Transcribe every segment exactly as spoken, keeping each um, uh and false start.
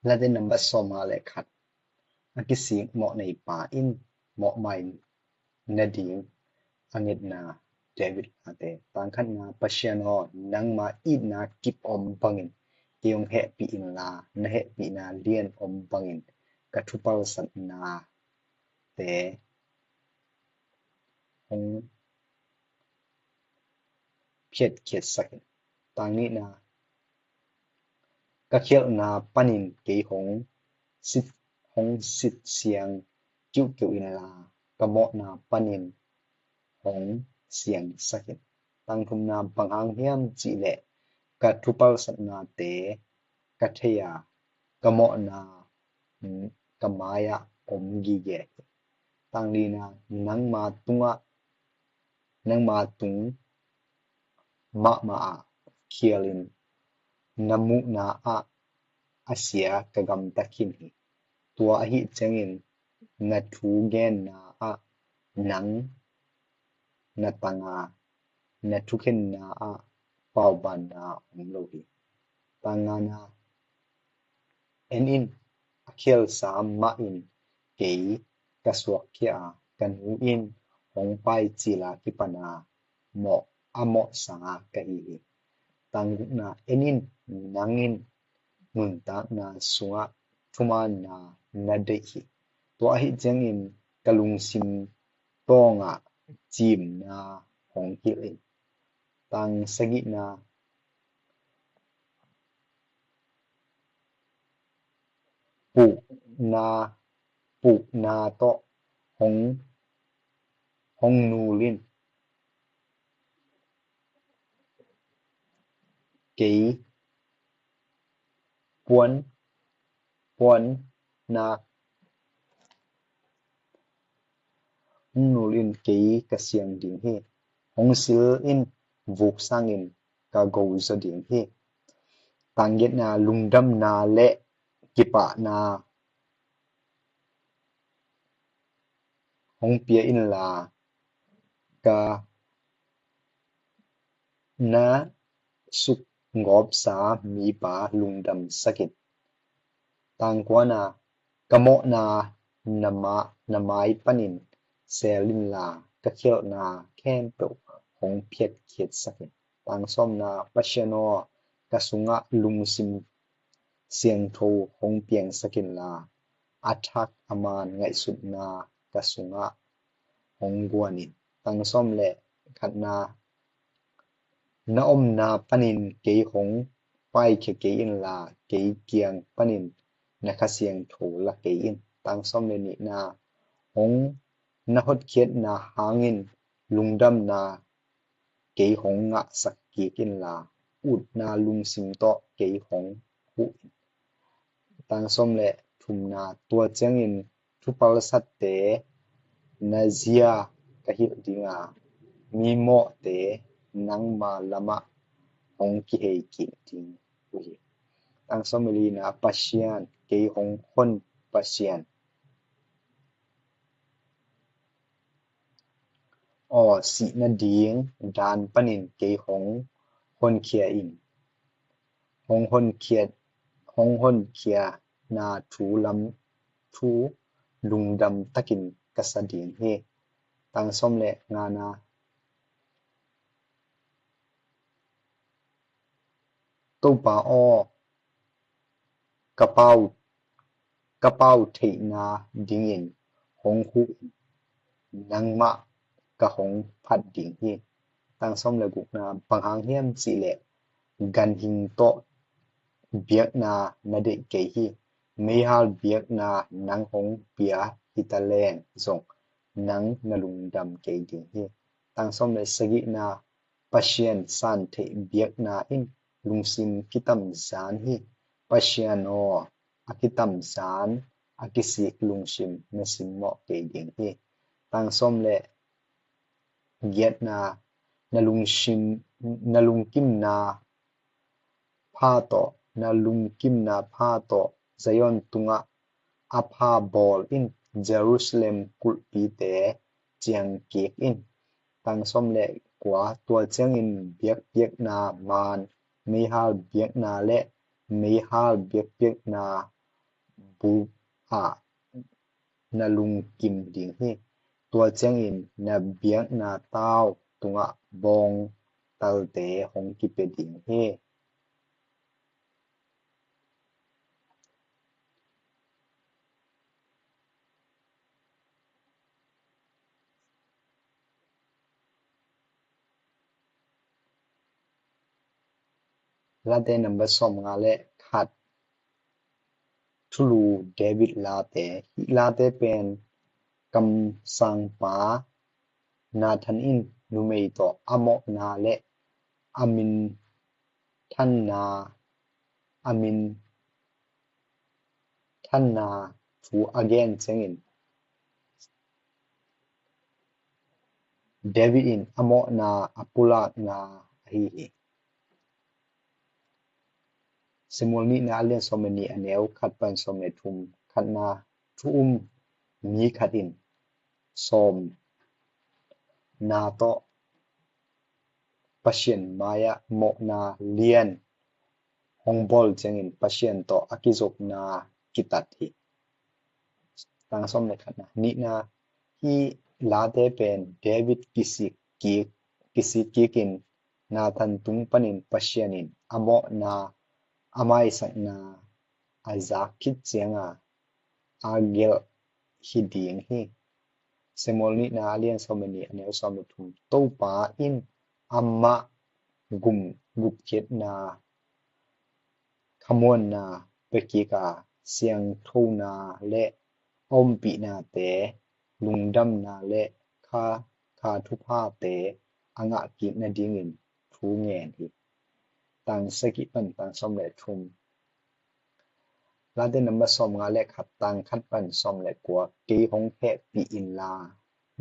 Late nambat sawmnga le khat. A kisik mawhneipa in mawhmai nading a ngetna. David Late. Tang khatna. Pasian aw, nangma itna kip om bangin kei hong hehpih inla, na hehpihna lian om bangin ka thupalsatnate hong phiatkhiatsak in. Tang nihna. Ka khialhna panin kei hong sit, hong sit siang kiuhkeuh inla, ka mawhna panin hong siangsak in. Tang thumna. Bang hang hiam cihleh ka thupalsatnate ka thei a, ka mawhna ka mai-ah om gige hi. Tang lina. Nangma tungah, nangma tung mahmah ah khialin, na muhna ah a sia ka gamta khin hi. Tua ahih ciangin na thu genna ah nang na tang a, na thukhenna ah paubanna om lo hi. Tang ngana. En in, a khialsa mah in kei ka suakkhia a, ka nu in hong paicil a kipan a mawh, a mawhsa ka hi hi. Tang gukna. En in, nang in nuntakna sungah thumaanna na deih hi. Tua ahih ciangin ka lungsim tawngah cimna hong hilh in. Tang sagihna. Pukna, pukna tawh hong, hong nul in. Kei puan, puanna hong nul in kei ka siang ding hi. Hong sil in vuk sangin ka go zaw ding hi. Tang giatna. Lungdamna le kipahna hong pia inla, ka na sukgawpsa mipa lungdamsak in. Tang kuana. Ka mawhna na ma, na mai panin seel inla, ka khialhna khempeuh hong phiatkhiatsak in. Tang sawmna. Pasian aw, ka sungah lungsim siangtho hong piangsak inla, a thak a man ngaihsutna ka sungah hong guan in. Tang sawm le khatna. Na omna panin kei hong paikhia kei inla, kei kiang panin na Kha Siangtho la kei in. Tang sawm le nihna. Hong, na hotkhiatna hangin lungdamna kei hong ngahsak kik inla, utna lungsim tawh kei hong huh in. Tang sawm le thumna. Tua ciangin thupalsatte na zia ka hilh ding a, mimawhte nangma lamah hong kihei kik ding uh hi. Tang sawm le lina. Pasian, kei hong hon Pasian aw, sih nading dan panin kei hong honkhia in. Hong honkhia, hong honkhiana thu lam, thu lungdam takin ka sa ding hi. Tang sawm le ngana. Topa aw, ka pau, ka pau theihna dingin hong huh in, nangmah ka hong phat ding hi. Tang sawm le gukna. Bang hang hiam cihleh ganhing tawh biakna na deih kei hi. Meihal biakna nang hong pia hi taleng zong nang na lungdam kei ding hi. Tang sawm le sagihna. Pasian santheih biakna in lungsim kitamzan hi. Pasian aw, a kitamzan, a kisik lungsim na simmawh kei ding hi. Tang sawm le giatna. Na lungsim, na lungkimna pha tawh, na lungkimna pha tawh Zion tungah a pha bawl in, Jerusalem kulhpite ciang kik in. Tang sawm le kua. Tua ciangin biakpiakna man, meihal biakna le meihal biakpiakna bul ah na lungkim ding hi. Tua ciangin na biakna tau tungah bawngtalte hong kipia ding hi. Late number sawmnga le khat. Thulu David late. Hih late pen kamsangpa Nathan in numei tawh a mawhna le a minthanna, a minthanna thu a gen ciangin David in a mawhna a pulakna ahi hi. Samuel nihna a lian sawm le nih a neu khat pan sawm le thum. Khatna, thu um mi khat in sawmna tawh Pasian mai-ah mawhna lian hong bawl ciangin Pasian tawh a kizopna kitat hi. Tang sawm le khatna. Nihna, hih late pen David kisik kik, kisik kik in Nathan tung panin Pasian in a mawhna, a maisakna a zak khit cianga a gelh hi ding hi. Samuel nihna a lian sawm le nih a neu sawm le thum. Topa in amah gum, gupkhiatna, khamuanna pia kik a, siangthona le a ompihnate, lungdamna le kha, kha thuphate a ngah kik nadingin thu ngen hi. Tang sagih pan tang sawm le thum. Late number sawmnga le khat, tang khat pan sawm le kua. Kei hong hehpih inla,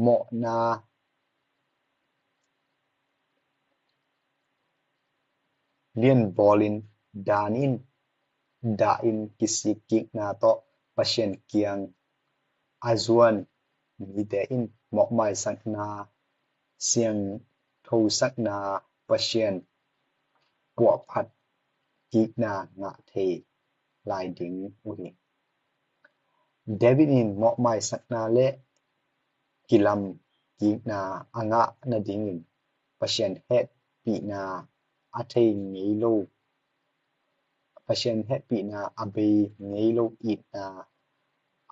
mawhna lian bawlin, dan in, dah in, kisik kikna tawh Pasian kiang a zuan mite in mawhmaisakna, siangthosakna, Pasian puahphat kikna ngah thei lai ding uh hi. David in mawhmaisakna le kilam kikna a ngah nadingin Pasian hehpihna a thei ngei lo, Pasian hehpihna a bei ngei lo itna,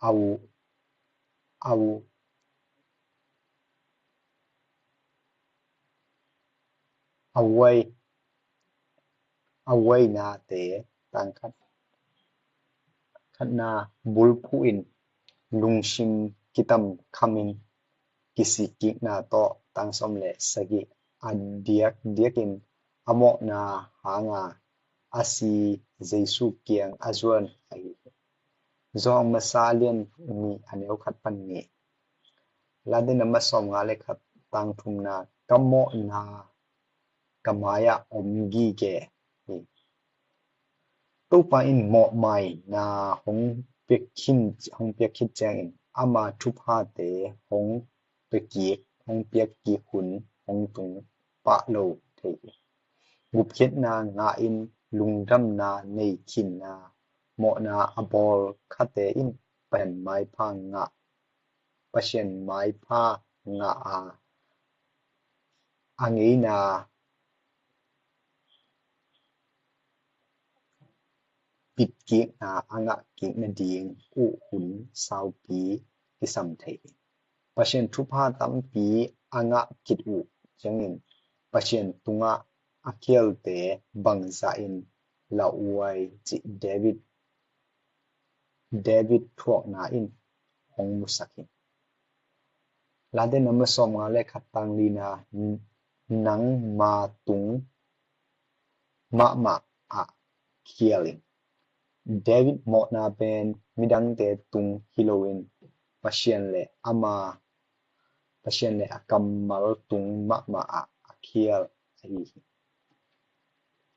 au, au, a uai, a uainate. Tang khat, khatna, bulphuh in, lungsim kitam khamin, kisik kikna tawh. Tang sawm le sagih. A diakdiakin a mawhna hanga a si Jesu kiang a zuan ahi hi. Johan masa a lian nih a neu khat pan nih. Late number sawmnga le khat, tang thumna. Ka mawhna ka mai-ah om gige hi. Topa in mawhmaina hong piak khin, hong piak khit ciangin ama thuphate hong piak kik, hong piak kik hun hong tung pah lo thei hi. Gupkhiatna ngah in, lungdamna nei khin a, mawhna a bawl khate in Pasian maipha ngah, Pasian maipha ngah a, a ngeina bitkikna a ngah kik nading uh hun saupi kisam thei hi. Pasian thupha tampi a ngah khit uh ciangin Pasian tungah a khialte bangzah in lauhuai cih David, David thuakna in hong musak hi. Late number sawmnga le khat, tang lina. Nangma tung mahmah ah khial in. David mawhna pen midangte tung hi loin Pasian le ama, Pasian le a kammal tung mahmah ah a khial ahi hi.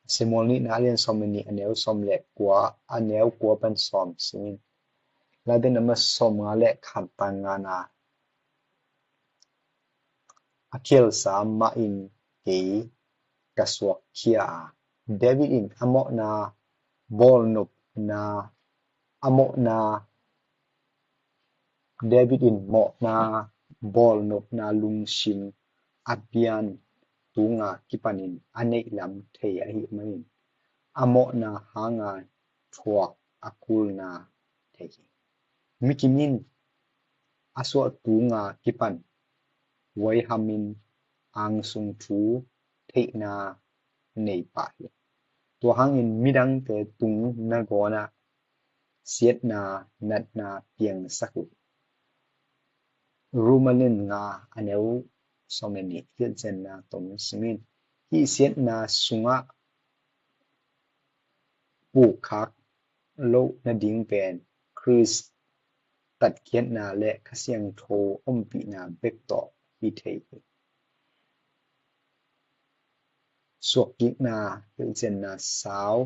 Samuel nihna a lian sawm le nih a neu sawm le kua, a neu kua pan sawm simin. Late number sawmnga le khat, tang ngana. A khialsa mah in kei ka suakkhia a, David in a mawhna bawlnopna a mawhna, David in mawhna bawlnopna lungsim a pian tunga kipanin a neih lam thei ahih manin a mawhna hanga thuak a kulna thei hi. Mikim in a suah tunga kipan huaihamin angsung thu theihna nei pah hi. Tua hangin midangte tung nangawnah siatna natna piangsak uh hi. Rom a lian nga a neu sawm le nih hilhcianna tom simin, hih siatna sungah pukkhak loh nading pen Khrist tatkhiatna le Kha Siangtho ompihna bek tawh hi thei hi. Suakkikna hilhcianna sau,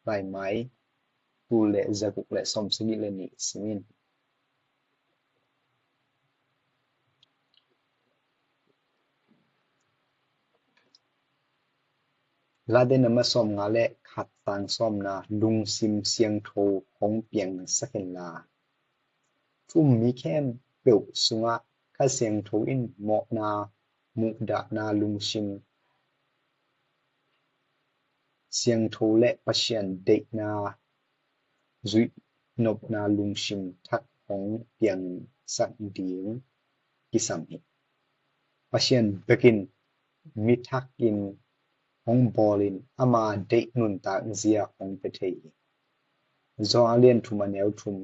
laimai tul le zaguk le sawmsagih le nih simin. Late namba sawmnga le khat tang sawmna, lungsim siangtho hong piangsak inla. Thu um mi khempeuh sungah Kha Siangtho in mawhna, muhdahna lungsim siangtho le Pasian deihna zuihnopna lungsim thak hong piangsak ding kisam hi. Pasian bekin mi thakin hong bawlin ama deih nuntak zia hong pia thei hi. Johan a lian thum a neu thum,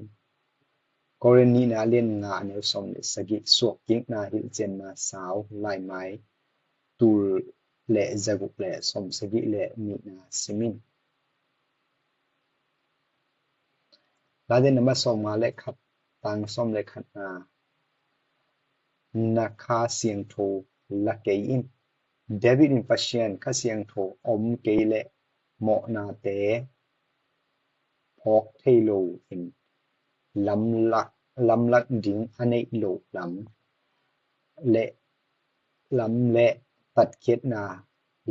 Korin nihna a lian nga a neu sawm le sagih, suakkikna hilhcianna sau, laimai tul le zaguk le sawmsagih le nihna simin. Late namba sawmnga le khat tang sawm le khatna, na Kha Siangtho la kei in. David in Pasian Kha Siangtho om kei leh mawhnate phawk thei lo in lamlak, lamlak ding a neih loh lam le lam le tatkhiatna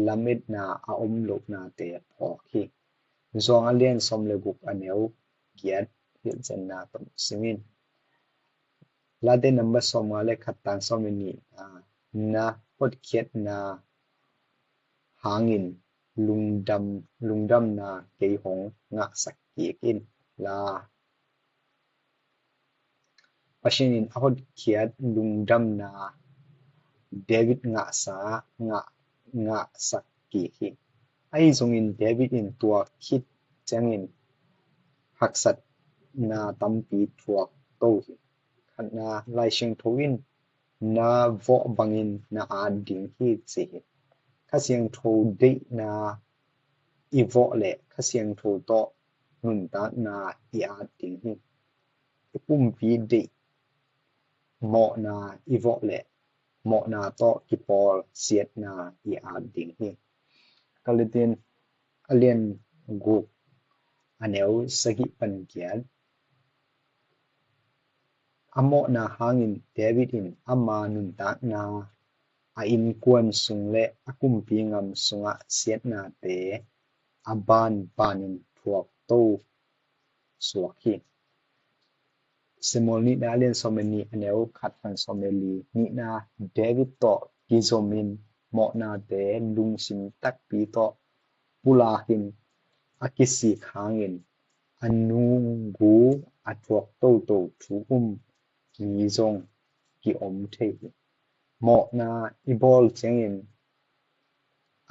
lametna a om lohnate phawk hi. Johan a lian sawm le guk a neu giat hilhcianna tawh simin. Late namba sawmnga le khat tang sawm le nih, a, na hotkhiatna hangin lungdam, lungdamna kei hong ngahsak kik in la. Pasian in a hotkhiat lungdamna David ngahsa, ngah, ngahsak kik hi. Ahi zongin David in tua khit ciangin haksatna tampi thuak to hi. Khatna, Lai Siangtho in na vawh bangin na at ding hi ci hi. Kha Siangtho deihna i vawh leh Kha Siangtho tawh nuntakna i at ding hi. I pumpi deih mawhna i vawh leh mawhna tawh kipawl siatna i at ding hi. Galatian a lian guk a neu sagih pan giat. A mawhna hangin David in ama nuntakna, a innkuan sung le a kumpi ngam sungah siatnate a banbanin thuak to suak hi. Samuel nihna a lian sawm le nih a neu khat pan sawm le li, nihna, David tawh kizomin mawhnate lungsim takpi tawh pulakin a kisik hangin a nunggu a thuak toto thu um mi zong ki-om thei hi. Mawhna i bawl ciangin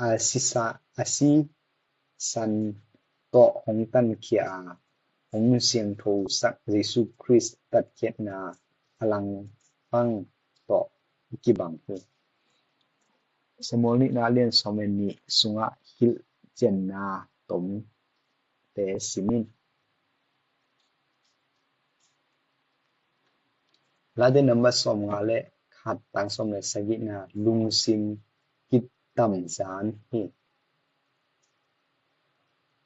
a sisa, a sisan tawh hong tankhia a, hong siangthosak Jesu Khrist tatkhiatna a langpang tawh kibang hi. Samuel nihna a lian sawm le nih sungah hilhcianna tomte simin. Late namba sawmnga le khat tang sawm le sagihna, lungsim kitamzan hi.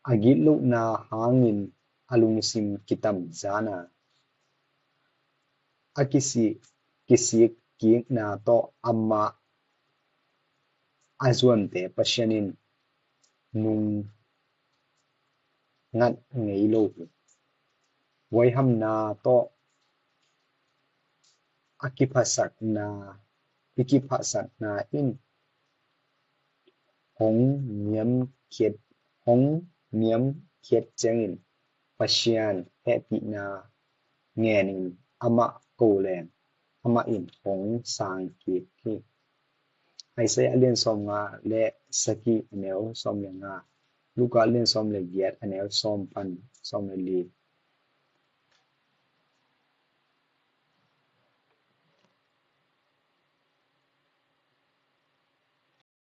A gitlohna hangin a lungsim kitamzan a, a kisi, kisik kikna tawh amah a zuante Pasian in nung ngat ngei lo hi. Huaihamna tawh a kiphasakna, i kiphasakna in hong niamkhiat, hong niamkhiat ciangin Pasian hehpihna ngenin amah ko leng amah in hong sang kik hi. Isaiah a lian sawmnga le sagih a neu sawm le nga, Luka a lian sawm le giat a neu sawm pan sawm le li,